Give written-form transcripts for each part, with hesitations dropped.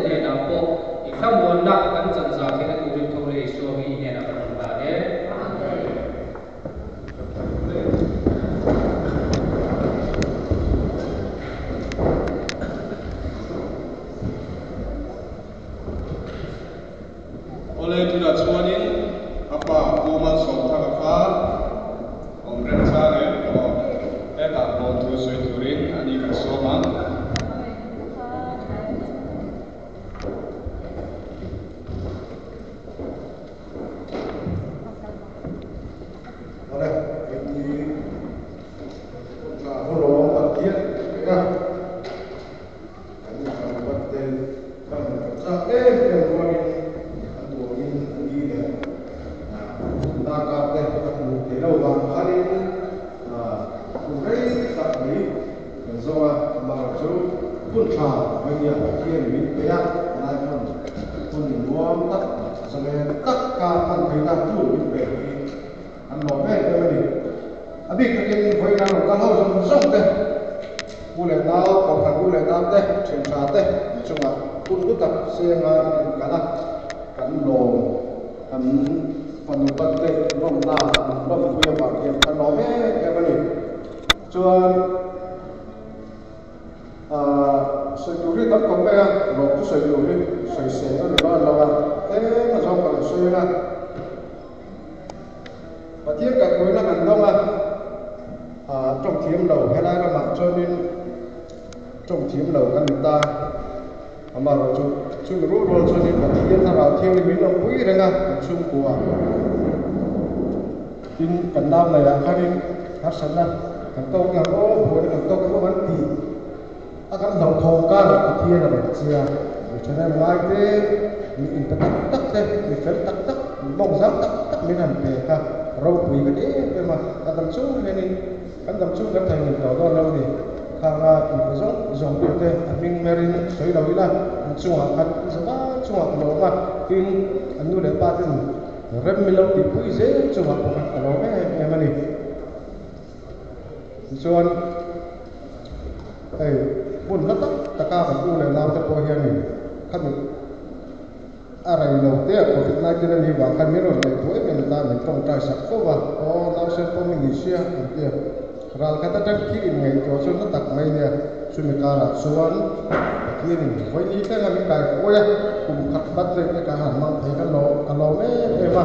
hnenah pawh i thlamuanna kan chan zah theihna turin tho leh Isua hi i hnenah kan rawn hlan e. Awle, tunah chuanin a pa Pu Malsawmthanga kha awm remchang em aw? Hetah lawmthu sawi turin a ni kan sawm ang. Awle, hei hi tha hawlawm a tiat vek a. Kan inkalvat te kan han kal chak em em rualin an tuangin a ni leh darkar te ka hmu thei lo vang khanin hun rei tak mai kan zawng a, amaherawhchu hun tha mai nia Pathian min pe a, helai hmun hmun nuam tak zalen tak ka hman theihna hun min pe hi an lawm em em a ni. A bik takin vawiin a rawn kal ho zawng zawng te, u leh nau, kohhran u leh nau te, thian tha te chungah hun hlu tak senga in rawn kal a, kan lawm, kan fanu birthday lawmna an lawmpui avang hian kan lawm em em a ni. Chuan Ahh sawi tur hi tam khawp mai a, lawm chu sawi tur hi sawi seng a ni lo an lo a, tlem a zawng ka lo sawi ang a. Pathian kaihhruaina kan dawng a, ahh tawng thiam lo helai ramah chuanin tawng thiam lo kan ni ta. Amaherawhchu chumi rual rual chuanin Pathian thlarau thianghlim min awmpui reng a kan chhungkua. Tin, kan nau neiah khanin harsatna kan tawk ang aw, buaina kan tawk ang aw kan ti a, kan hlauhthawng kar Pathian a rawn chia. Mi thahnem ngai te, mi inpe tak tak te, mi fel tak tak, mi mawngzang tak tak min han pe kha ropui ka ti em em a, ka dam chung hianin kan dam chung kan theihnghilh tawh dawn lo ni. Khanga inpe zawng zawng tute a hming merin sawi lo ila, an chungah khan an zavai chungah ka lawm a, tin an nu leh pa ten Rem mi lo tihpui zel chungah pakhat ka lawm em em a ni. Tichuan, hei hmun hla tak taka kan u leh nau te pawh hianin khami a rei lo te a covid 19 a nih vang khan min rawn ngaihtuah em em ta, min tawngtai sak fo va, aw nausen pawh mi ni sia an ti a. Ral khat atang thil in ngaihtuah chu na tak mai nia, chumi karah chuan Pathianin vawi tlenga min kai huai a, kum khat bat rate te ka han hmang thei kan lo ka lawm em em a,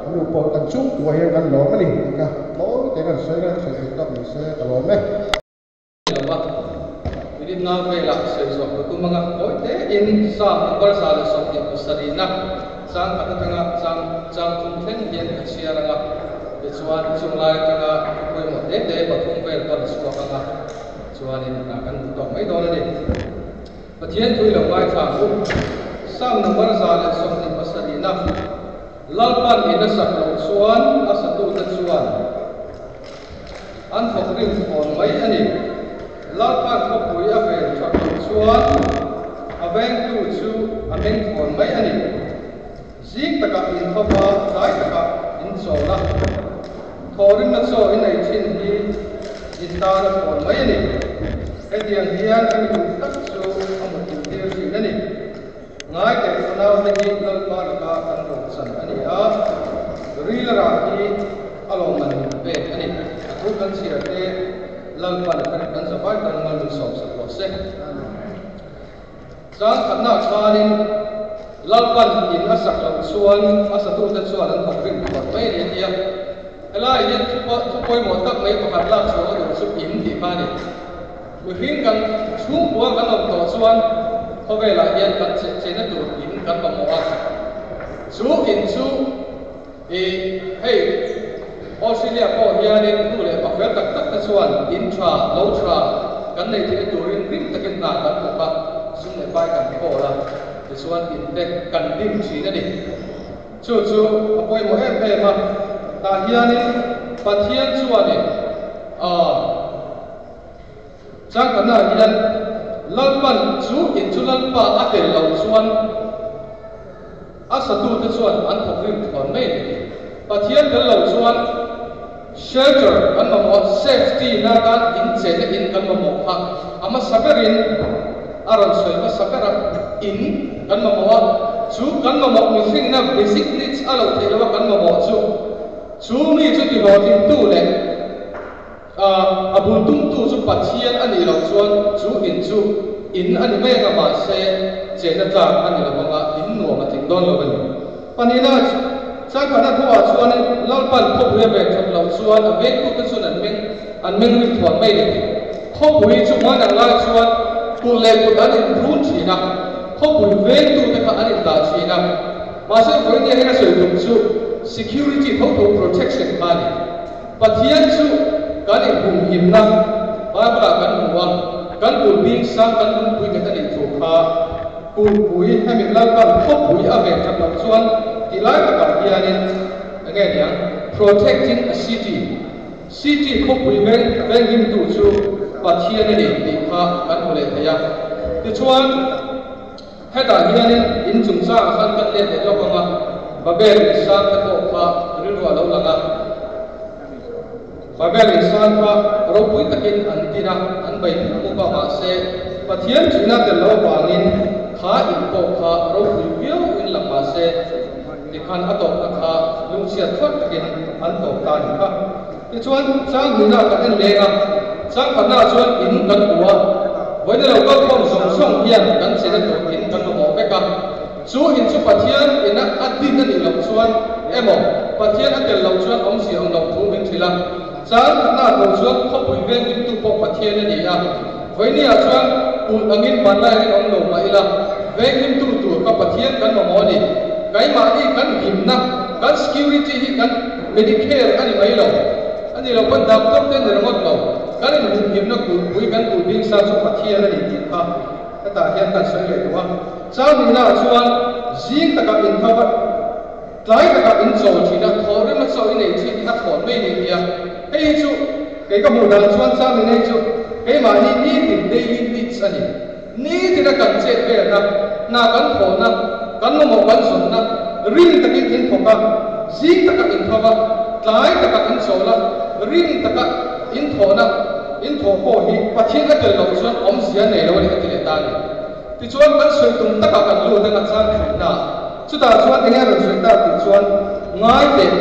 ka nu pawh kan chhungkua hian kan lawm a ni tih kha mawi te kan sawi a, sawi theih tawk ni se ka lawm e. Lo va, minute nga velah sawi zawh ka tum anga mawi tein Psalm number 127 na chang khat atanga chang chang thum thleng hian ka chhiar anga, tichuan chung lai atanga thu pawimawh te te pathum vel ka la chhuak anga chuanin kan hmu tawk mai dawn a ni. Pathian thu i lo ngaithla ang u. Psalm number 127 na Lalpan in a sak loh chuan a satute chuan an thawk rim thawn mai a ni. Lalpan khawpui a ven that loh chuan a vengtu chu a meng thawn mai a ni. Zing takah in tho va, tlai takah in chawl a, thawhrimna chaw in ei thin hi in tan a thawn mai a ni. Hetiang hian a mi duh tak chu a mutthilh tir thin a ni. Ngai teh fanau te hi Lalpa laka kan rawn chan a ni a, ril a rah hi a lawmman min pek a ni. A thu kan chhiar te Lalpan kan kan zavai tan mal min sawmsak rawh se. Chang khatna khanin Lalpan in a sak loh chuan a satute chuan an thawk rim phawt mai a ni a ti a. Helai hian thu pawimawh tak mai pakhat lak chhuah a duh chu in tih kha a ni. Mihring kan chhungkua kan awm tawh chuan khawvelah hian kan chehchehna tur in kan mamawh a. Chu in chu i hei Australia pawh hianin nu leh pa fel tak tak te chuan in tha, lo tha kan neih theihna turin rim takin hna kan thawk a, sum leh pai kan khawl a, tichuan in te kan dim thin a ni. Chu chu a pawimawh em em a, tah hianin Pathian chuanin aah Changkana hian Lalpan chu in chu Lalpa a tel loh chuan a satute chuan an thawk rim thawn mai a ni. Pathian tel lo chuan shelter kan mamawh a, safety na atan in chenna in kan mamawh kha a hmasa berin a rawn sawi hmasa ber a. In kan mamawh a, chu kan mamawh mihringna basic needs a loh theih loh a kan mamawh chu, chu mi chu tihlawhtlingtu leh a bul tumtu chu Pathian a nih loh chuan chu in chu in a ni mai anga mahse chenna tlak a ni lo anga in nuam a tling dawn lo a ni. Pahnihna, Changkhatna thuah chuanin Lalpan khawpui a ve that loh chuan a vengtute chuan an meng an meng rit thuan mai le ti. Khawpui chu hman ang lai chuan kut leh kut an inrun thin a, khawpui vengtute kha an indah thin a. Mahse vawinia hian a sawi tum chu security tho tho protection kha a ni. Pathian chu kan inhumhimna Bible-ah kan hmu a, kan kulhbing sang kan lungpui nghet a nih thu kha kulhpui hemi Lalpan khawpui a ven that loh chuan ti lai takah hianin enge niang protecting a city, city khawpui veng venghimtu chu Pathian a ni tih kha kan hmu leh thei a. Tichuan. Hetah hianin in chungchangah khan kan let leh lawk ang a, Babel insang te pawh kha rilru a lo lang a. Babel insang kha ropui takin an din a, an bei mup mup a, mahse Pathian ṭihna tel lo avangin kha in pawh kha ropui viau in lang mahse tikhan a tawpna kha lungchhiat thlak takin an tawp ta a ni kha. Tichuan, chang hnihna kan en leng a, chang khatnaah chuan in kan hmu a, vawiin lo kal khawm zawng zawng hian kan chena tur in kan mamawh vek a. Chu in chu Pathian ina a din a nih loh chuan emaw, Pathian a tel loh chuan awmzia awm loh thu min hrilh a. Chang khatnaah tho chuan khawpui veng dintu pawh Pathian a ni a, vawiiniah chuan kulh angin vanlai angin awm lo mah ila, veng himtu tur kha Pathian kan mamawh a ni. Keimahni kan himna, kan security hi kan. Medicare a ni mai lo. A ni lo pawn doctor te ni ringawt lo. Kan inhumhimna kulhpui kan kulhbing sa chu Pathian a ni tih kha hetah hian kan sawi leh duh a. Changhnihna ah chuan zing takah intho a, tlai takah inchawl thin a, thawhrim a chaw i nei thin hi a thlawn mai ni tia. Hei hi chu kei ka hmuh dan chuan changnihna hi chu keimahni nitin daily needs a ni. Nitina kan chet velna, hna kan thawhna, kan mamawh kan zawnna, rin takin in thawk a, zing taka in tho va, tlai taka in chawl a, rin taka in thawhna, in thawh pawh hi Pathian a tel loh chuan awmzia nei lo a ni a ti leh ta a ni. Tichuan kan sawi tum takah kan lut anga chang thumna, chutah chuan enge a rawn sawi tak tih chuan ngai teh,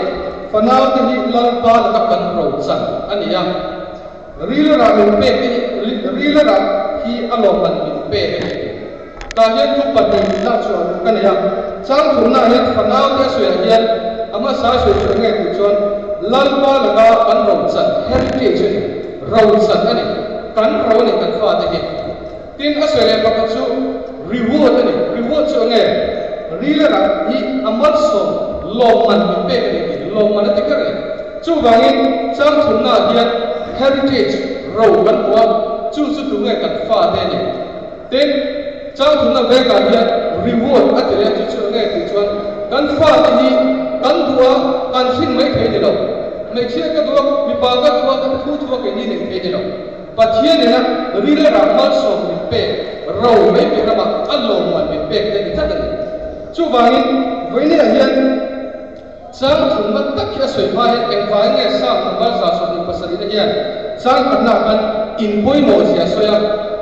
fanaute hi Lalpa laka kan rochan a ni a. Rilrah min pek hi rilrah hi a lawmman min pek a ni. Tah hian thu pahnih lah chhuah duh ka nei a, changthumnaah hian fanaute a sawiah hian a hmasa a sawi chhuah nge tih chuan Lalpa laka kan rochan, heritage, a ni, rochan a ni, kan ro a ni kan fate hi. Tin, a sawi leh pakhat chu reward a ni, reward chu enge? Rilrah hi a malsawm lawmman min pek a ni tih, lawmman a ti kher a ni. Chuvangin changthumnaah hian heritage ro kan hmu a, chu chu tunge kan fate a ni. Tin, changthumna vekah hian reward a ti leh a, chu chu enge tih chuan kan fate hi kan duh a, kan hrin mai thei ni lo. Hmeichhia ka duh a, mipa ka duh a, kan thu thu a keini nei thei ni lo. Pathian ina rilrah malsawm min pek, ro mai piah ramah a lawmman min pek te ni tlat a ni. Chuvangin vawinia hian chang thumna tak hi a sawi hma hian engvangin nge Sam tlangval 27 na hian chang khatna ah khan inpawimawh zia a sawi a,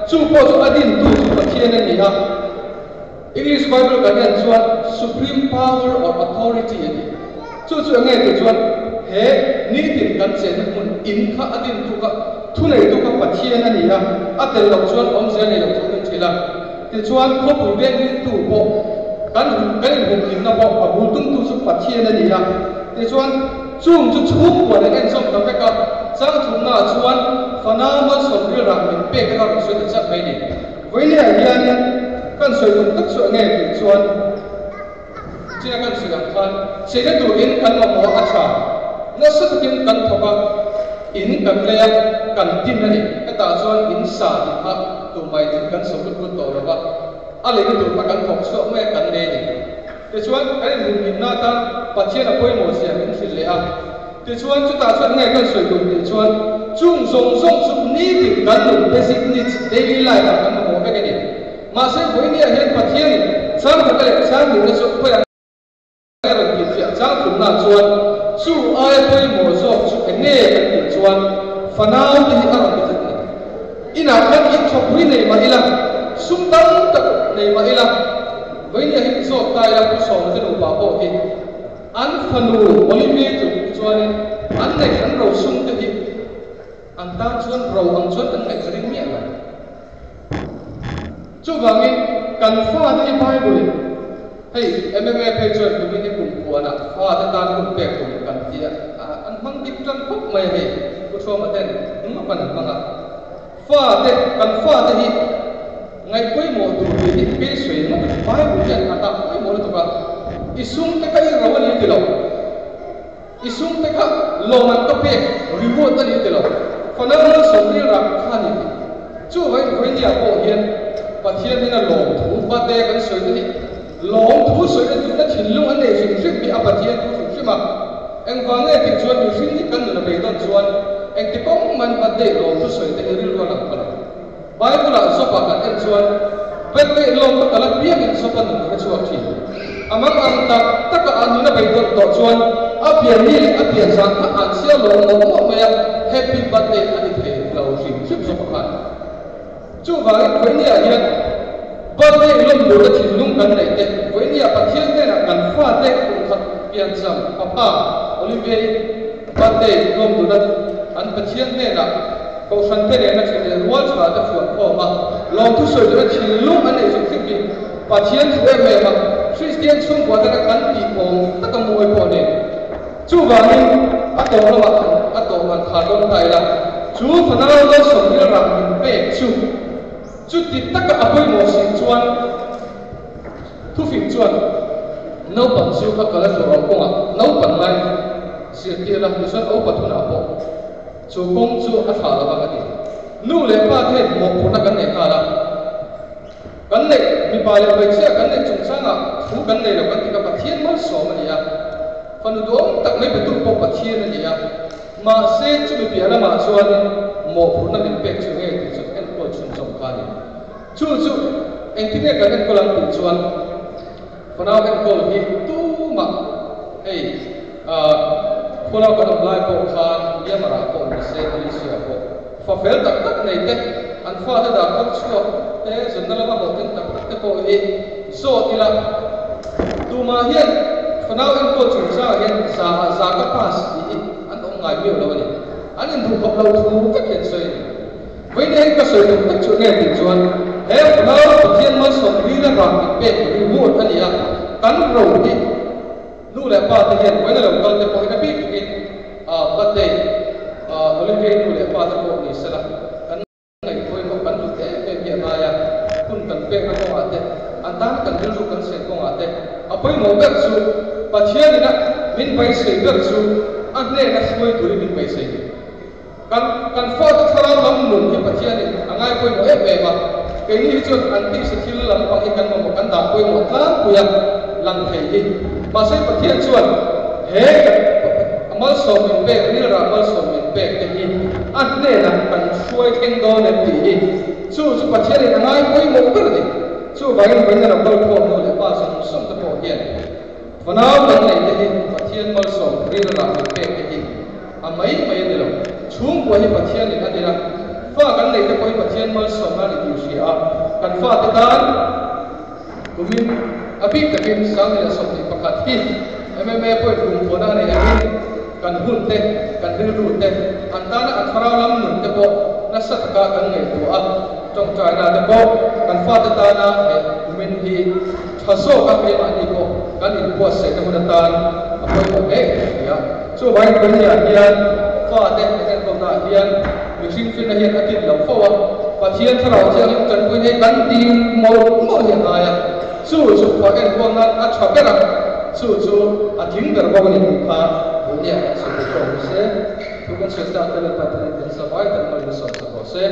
chu pawh chu a dintu chu Pathian a ni a. English Bible kan en chuan Supreme Power or Authority a ti. Chu chu enge tih chuan he nitin kan chenna hmun in kha a dintu kha thuneitu kha Pathian a ni a, a tel loh chuan awmzia nei loh thu kan hrilh a. Tichuan khawpui vengrintu pawh kan kan inhumhimna pawh a bul tumtu chu Pathian a ni a. Tichuan chung chu chhungkua nen en zawm ta vek a, changthumnaah chuan fanau malsawm rilrah min pek te kha rawn sawi ta chat mai a ni. Vawinia hianin kan sawi tum tak chu enge tih chuan china kan sawi ang khan cheina turin kan mamawh a tha nasa takin kan thawk a, in kan lei a, kan din a ni. Hetah chuan in sa tih kha tumah in kan sawi lut lut tawh lo va, a leina tur kha kan thawk chhuak mai a, kan lei a ni. Tichuan kan inhumhimna atan Pathian a pawimawh zia min hrilh leh a. Tichuan, chutah chuan nge kan sawi tum tih chuan chung zawng zawng chu nitin kan nun basic needs daily life ah kan mamawh vek a ni. Mahse, vawinia hian Pathianin changkhat leh changnihna chu khawiah nge rawn tihfiah changthumna chuan chu aia pawimawh zawk chu eng nge kan tih chuan fanau te hi a rawn ti tlat a ni. Inah khan inthawkpui nei mah ila, sum tam tak nei mah ila, Zawk ta ila Pu Sawma te nupa pawh hi an fanu Olivia tluk hi chuanin an neih an rosum te hi an tan chuan ro ang chuan an ngaih ka ring miah lo. Chuvangin kan fate hi Bible in hei MMA phei chuan tumin hi kum khuanah fate tan hun pek tum kan ti a, an hmang dik tan khawp mai a hei Pu Thuama ten hnung a pan an hmang a. Fate, kan fate hi ngaih pawimawh tur tih hi beisei ngawt a ni. Bible hian a dah pawimawh lutuk a, I sum te kha i ro a ni ti lo, i sum te kha lawm an ka pek, reward, a ni ti lo, fanau malsawm rilrah kha a ni ti. Chuvain vawinia pawh hian Pathian hming a lawm thu fate kan sawi te hi lawm thu sawi na duhna thinlung an nei hrim hrim hi a Pathian thu hrim hrim a. Engvang nge tih chuan mihring hi kan nun a beidawn chuan engti kawng man birthday lawm thu sawi te hi rilru a lang pha lo. Bible ah Job-ah kan en chuan birthday lawm ka kal a piangin Job-a nun a hre chhuak thin. A mang ang tak taka a nun a beidawn tawh chuan a pian ni leh a pian zan kha an chhia lawm mawlh mawlh mai a, happy birthday a ni thei lo hrim hrim Job-a khan. Chuvangin vawinia hian birthday lawm duhna thinlung kan neih te, vawinia Pathian hnenah kan fate kum khat piancham papa Olivier-i birthday lawm duhna an Pathian hnenah Kohhran te nena thin leh rual tha te fuan khawm a, lawmthu sawi duhna thinlung an neih zuk hrim hi Pathian thu em em a, Kristian chhungkua tana kan tih awm taka mawi pawh a ni. Chuvangin a tawp lamah han a tawp han khar dawn ta ila, chu fanau malsawm rilrah min pek chu chuti taka a pawimawh si chuan thufing chuan naupang chu a kal a tur awm kawngah naupan lai zirtir la, tichuan upa thunah pawh chu kawng chu a thlah lovang a ti. Nu leh pa te hian mawhphurhna kan nei nghal a. Kan neih, mipa leh hmeichhia kan neih chungchangah thu kan nei lo kan ti kha Pathian malsawm a ni a, fanu duhawm tak mai petu pawh Pathian a ni a, mahse chumi piah lamah chuanin mawhphurhna min pek chu nge tih chu enkawl chhunzawm kha a ni. Chu chu engtin nge kan enkawl ang tih chuan fanau enkawl hi tumah hei khualau kan awm lai pawh khan Myanmar-ah pawh ni se Malaysia pawh Fa fel tak tak nei te, an fate dah kawr chhuak te, zunna lama hlawhtling tak tak te pawh hi zawt ila, tumah hian fanau enkawl chungchangah hian za ah za ka pass tih hi an awm ngai miau lo a ni. An induhkhawp lo thu vek hian sawi a ni. Vawiin hian ka sawi tum tak chu nge tih chuan he fanau Pathian malsawm rila rah min pek reward a ni a, kan ro hi Nu leh pa te hian vawiin a lo kal te pawhin a bik takin birthday Olivia-i nu leh pa te pawh ni sela kan ngaihpawimawh kan hlut em em hi a ngai a, hun kan pekna kawngah te, an tana kan rilru kan sen kawngah te a pawimawh ber chu Pathianin a min beisei ber chu a hnena hruai turin min beisei. Kan kan fate thlarau lam nun hi Pathianin a ngai pawimawh em em a, keini hi chuan an tisa thil lampang hi kan mamawh kan dah pawimawh tlangpui a lang thei hi. Mahse Pathian chuan he kan malsawm min pek, rilrah malsawm min pek te hi a hnenah kan hruai thleng dawn em tih hi chu chu Pathianin a ngai pawimawh ber a ni. Chuvangin vawiin a lo kal khawm nu leh pa zawng zawng te pawh hian fanau kan neih te hi Pathian malsawm rilrah min pek te hi A mai mai a ni lo. Chhungkua hi Pathianin a dil a, fa kan neih te pawh hi Pathian malsawmna a ni tih hria a, kan fate tan kumin a bik takin 2021 hi MMA pawhin kumpuana a nei angin kan hun te, kan rilru te, an tana a thlarau lam nun te pawh nasa taka kan ngaihtuah a, tawngtaina te pawh kan fate tana he kumin hi tha zawka keimahni pawh kan inbuatsaihna hun atan a pawimawh hle tih hria. Chuvangin Korea hian fate an enkawlnaah hian mihring finna hian a tlin lo fo a, Pathian thlarau thianghlim tanpui nei kan dil mawlh mawlh hi a ngai a, chu chu fa enkawl nan a tha ber a, chu chu a tling ber bawk a ni tih kha Korea kan sawi thei tawk ni se, thu kan sawi tak te Lalpa Pathian kan zavai tak mawlhin a sawm sak rawh se.